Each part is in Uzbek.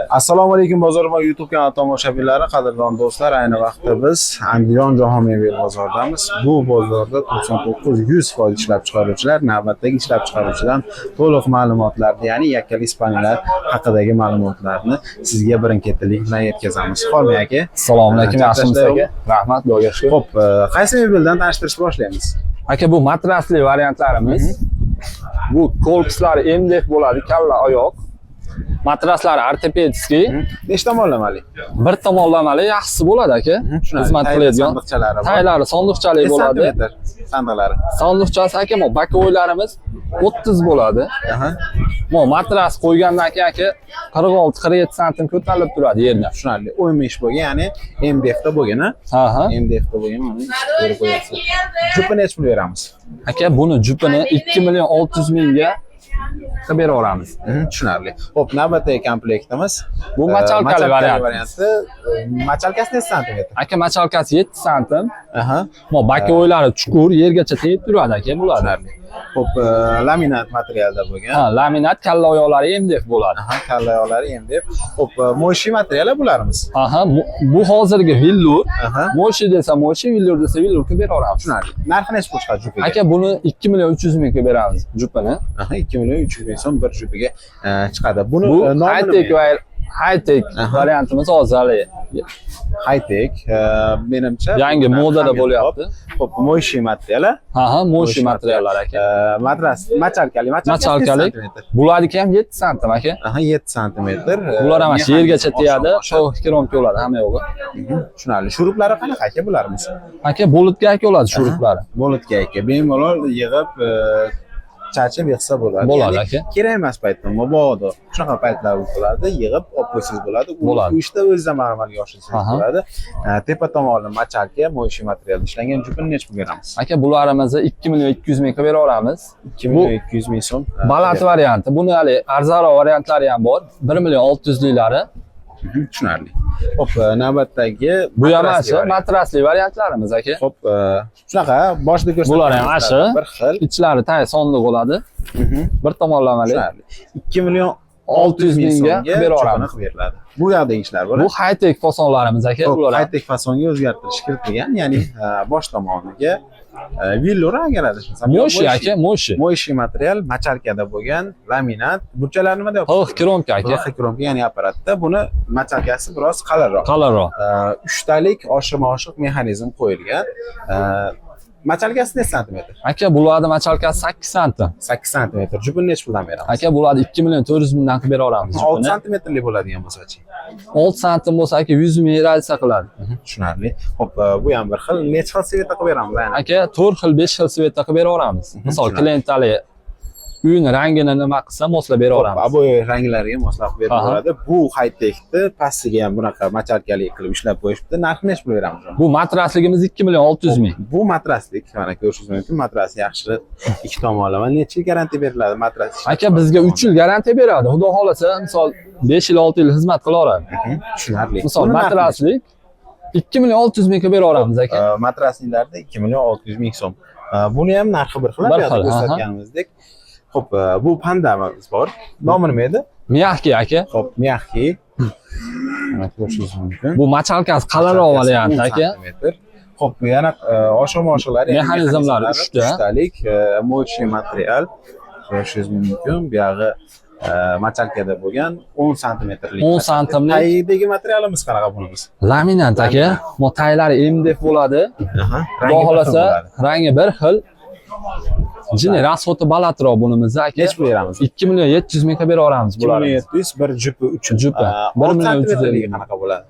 Assalomu alaykum, Bozorboy YouTube kanali tomoshabinlari, qadrdon do'stlar. Ayni vaqtda biz Andijon jahon mebel bozoridamiz. Bu bozorda 99-100% ishlab chiqaruvchilar navbatdagi ishlab chiqaruvchidan to'liq ma'lumotlarni, ya'ni yakkalik spalniyalar haqidagi ma'lumotlarni sizga birin-ketinlik bilan yetkazamiz. Xolmi aka? Assalomu alaykum, yaxshimisiz, Chaqirishlar. Aka? Rahmat, Xudoga shukur. Xo'p, qaysi mebeldan tanishtirishni boshlaymiz? Aka, bu matrasli variantlarimiz. Bu korpuslari MDF bo'ladi, kalla, oyoq. Matraslari ортопедический. Nechta tomonlamali? Bir tomonlamali yaxshisi bo'ladi, aka. Tushunarli. Xizmat Tayli qiladigan. sandiqchalari bor. Taylari sondiqchali Necha bo'ladi. santimetr sandiqlari? Sondiqchasi, aka, mo боковой larimiz 30 bo'ladi. Mo matras qo'ygandan keyin, aka, 46-47 santim ko'tarilib turadi yerdan. Tushunarli. O'yma ish bo'lgan, ya'ni MDF da bo'lgan, ha? Ha. MDF da bo'lgan, mana ko'rib qo'yapsiz. Jupi necha pul beramiz? Aka, buni jupini 2 million 600 mingga qilib beraveramiz. Tushunarli. Xo'p, navbatdagi komplektimiz. Bu machalkali variant. Varianti. Machalkasi necha santimetr? Aka, machalkasi 7 santim. Mo боковой lari chuqur, yergacha tegib turadi, aka, bular. Tushunarli. Xo'p, laminat materialda bo'lgan. Ha, laminat, kalla oyoqlari MDF bo'ladi. Aha, kalla oyoqlari MDF. Xo'p, моющий material bularimiz. Aha, bu hozirgi vellur. Моющий desa моющий, vellur desa vellur qilib beraveramiz. Tushunarli. Narxi necha pul chiqadi jupiga? Aka, buni 2 million 300 ming qilib beramiz jupini. Aha, 2 million 300 ming so'm bir jupiga chiqadi. Buni Bu nomi high tech nima? Va high tech variantimiz hozir hali High tech, menimcha yangi bu modada ham bo'lyapti. Xo'p, моющий material. Ha, моющий materiallar, aka. Matras machalkali, machalkasi Machalkali. necha santimetr? Bularniki ham 7 santim, aka. Aha, 7 santimetr. Bular ham shu yergacha Mexanizm tegadi, oshib. to'q кромка bo'ladi hamma yo'g'i. Tushunarli. Shuruplari qanaqa, aka, bularimiz? Aka, болт ga aka bo'ladi shuruplari. Болт ga aka, bemalol yig'ib, chachib yig'sa bo'ladi. Bo'ladi, Ya'ni aka. kerak emas paytda, mabodo shunaqa paytlar bo'ladi, yig'ib olib qo'ysangiz bo'ladi. U Bo'ladi. U ishda o'zingizda amalga oshirsangiz bo'ladi. Tepa tomoni machalka, моющий materialda ishlangan jupini necha pul beramiz? Aka, bularimizni 2 million 200 ming qilib beraveramiz. 2 million 200 ming so'm. Baland varianti. Buni hali arzonroq variantlari ham bor. 1 million 600 liklari. Tushunarli. Xo'p, navbatdagi Bu ham matrasli shu variant. Matrasli variantlarimiz, aka. Xo'p, shunaqa boshida ko'rsatgan Bular ham shu. bir xil. Ichlari tay sondiq bo'ladi. Bir tomonlamali. Tushunarli. 2 million 600 600 ming mingga so'mga qilib beraveramiz. jupini qilib beriladi. Bu yoqdagi ishlar bo'ladi. Bu high tech fasonlarimiz, aka, Xo'p, bular ham. High tech fasonga o'zgartirish kiritilgan, ya'ni bosh tomoniga vellur, agar adashmasam. Моющий, aka, моющий. Моющий material, machalkada bo'lgan, laminat. Burchalar nimada Xil кромка, aka. Xil кромка, ya'ni apparatda buni machalkasi biroz qalinroq. Qalinroq. Uchtalik oshirma-oshiq mexanizm qo'yilgan. Machalkasi necha santimetr? Aka, bularni machalkasi 8 santim. 8 santimetr. Jupini necha puldan beramiz? Aka, bularni 2 million 400 mingdan qilib beraveramiz 6 jupini. Santimetrli bo'ladigan bo'lsa-chi? 6 santim bo'lsa, aka, 100 ming разница qiladi. Tushunarli. Xo'p, bu ham bir xil. Necha xil цвет da qilib beramiz aynan? Aka, 4 xil, 5 xil цвет da qilib beraveramiz. Misol, Tushunarli. Klient hali uyini rangini nima qilsa, moslab beraveramiz. Обои ranglariga moslab berib bo'ladi. Bu high techni pastiga ham bunaqa machalkali qilib ishlab qo'yishibdi. Narxi necha pul beramiz uni? Bu matrasligimiz 2 million 600 ming. Bu matraslik, mana ko'rishingiz mumkin, matras yaxshi, ikki tomonlama. Necha yil garantiya beriladi matras? Aka, bizga 3 yil garantiya beradi. Xudo xohlasa, misol, 5 yil, 6 yil xizmat qilaveradi. Tushunarli. Misol, Buni narxi matraslik 2 million 600 ming qilib beraveramiz, aka. Matrasliklarda 2 million 600 ming so'm. Buni ham narxi bir xil, Bir bu yoqda xil, aha. ko'rsatganimizdek. Xo'p, bu pandamiz bor. Nomi nima edi? Мягкий, aka. Xo'p, мягкий. Mana ko'rishingiz mumkin. Bu machalkasi qalinroq variant, 10 aka. Santimetr. Xo'p, yana oshirma oshiqlari, ya'ni Mexanizmlari mexanizmlari uchta. Uchtalik, моющий material ko'rishingiz mumkin. Bu yog'i machalkada bo'lgan 10 santimetrlik. 10 santimlik. Tagidagi materialimiz qanaqa bunimiz? Laminat, aka. Mo taylari MDF bo'ladi. Rangi Xudo bir xil xohlasa, bo'ladi. Rangi bir xil. Jini расход i balandroq bunimiz, aka. Necha pul beramiz? 2 million 700 ming qilib beraveramiz 2 million bularni. 700 bir jupi uchun. Jupi. 1 1 million santimetrligi 350. qanaqa bo'ladi?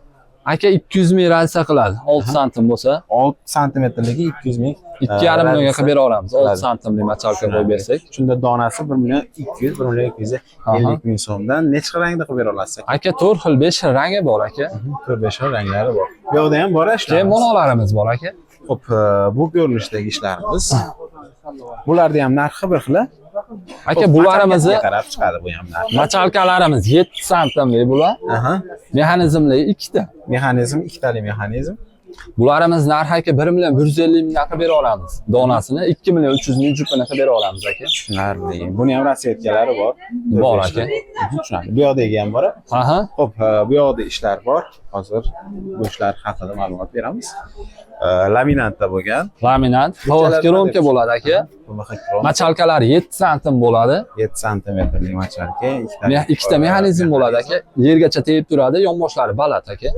Aka, 200 ming разница qiladi. 6 santim bo'lsa, 6 santimetrligi 200 ming. 2,5 millionga qilib beraveramiz. 6 Qiladi. Santimli machalka qo'yib bersak. Shunda donasi 1 million 200, 1 million 250 ming so'mdan necha xil rangda qilib bera olasiz? Aka, 4 xil, 5 xil rangi bor, aka. 4-5 xil ranglari bor. Bu yoqda ham bor Keyin ishlarimiz. monolarimiz bor, aka. Xo'p, bu ko'rinishdagi ishlarimiz. Bularni ham narxi bir xil. Aka, bularimizni Machalkasiga qarab chiqadi bu ham narxi. Bularimiz narxi aka 1 million 150 mingdan qilib bera olamiz. Donasini 2 million 300 ming jupini qilib bera olamiz aka. Tushunarli. Buni ham rasvetkalari bor. Bor aka. Tushunarli. Bu yoqdagi ham bor. Aha. Xo'p, bu yoqda ishlar bor. Hozir bu ishlar haqida ma'lumot beramiz. Laminatda bo'lgan. Laminat, Nechalar коронка bo'ladi aka. PVC krom Мочалка lari 7 santim bo'ladi. 7 santimetrlik мочалка, Ikkita mexanizm bo'ladi aka. Yergacha tegib turadi, yonboshlari baland aka.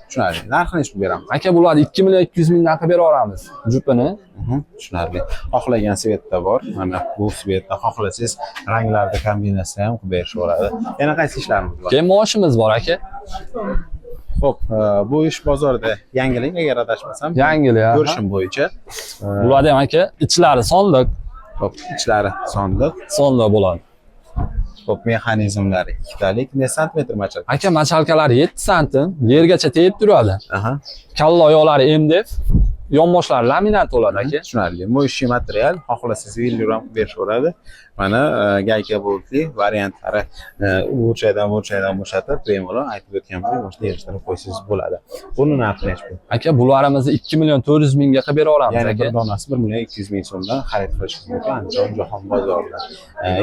Tushunarli. Narxini necha pul beramiz? Aka bularni 2 million 200 mingdan qilib bera olamiz jupini. Tushunarli. Xohlagan цвет da bor. Mana bu цвет da xohlasangiz ranglarda kombinatsiya ham qilib berish bo'ladi. Yana qaysi ishlarimiz bor? Keyin moshimiz bor aka. Xo'p, bu ish bozorda yangilik, agar adashmasam. Yangilik. Aha. Ko'rishim bo'yicha. Bularni ham aka ichlari sondiq, Xo'p, ichlari sondiq. sondiq bo'ladi. Xo'p, mexanizmlari ikkitalik. Necha santimetr мочалка? Aka мочалка lari 7 santim, yergacha tegib turadi. Kalla oyoqlari MDF, yonboshlari laminat bo'ladi aka. Tushunarli. Моющий material, xohlasangiz vellyur ham qilib berishaveradi. Mana gayka boltli variantlari burchakdan burchakdan bo'shatib, bemalol aytib o'tganimdek boshida yig'ishtirib qo'ysangiz bo'ladi. Buni narxi necha pul? Aka bularimizni 2 million 400 mingga qilib bera olamiz Ya'ni aka. bir donasi 1 million 200 ming so'mdan xarid qilishingiz mumkin Andijon jahon bozorida.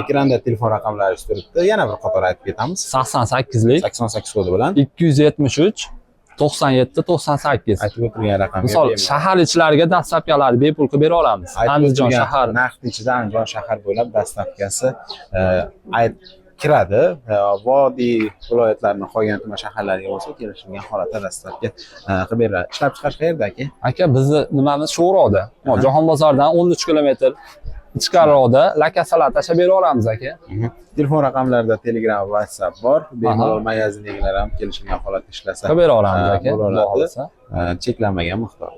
Ekranda telefon raqamlari turibdi. Yana bir qator aytib ketamiz. 88lik 88 kodi bilan 273 97 98. aytib o'tilgan raqamga Misol bemalol. shahar ichlariga доставка larni bepul qilib bera olamiz. Aytib Andijon o'tilgan shahar. naqd ichida Andijon shahar bo'ylab доставка si ayt kiradi. Vodiy viloyatlarini qolgan tuman shaharlariga bo'lsa kelishilgan holatda доставка qilib beriladi. Ishlab chiqarish qayerda aka? Aka bizni nimamiz Sho'roda. Jahon bozoridan 13 kilometr ichkariroqda lakasalar tashlab bera olamiz aka. Telefon raqamlarida Telegram, WhatsApp bor. Bemalol magazin egalari ham kelishilgan holatda ishlasa Qilib bera olamiz aka. bo'laoladi. Xudo xohlasa. Cheklanmagan miqdor.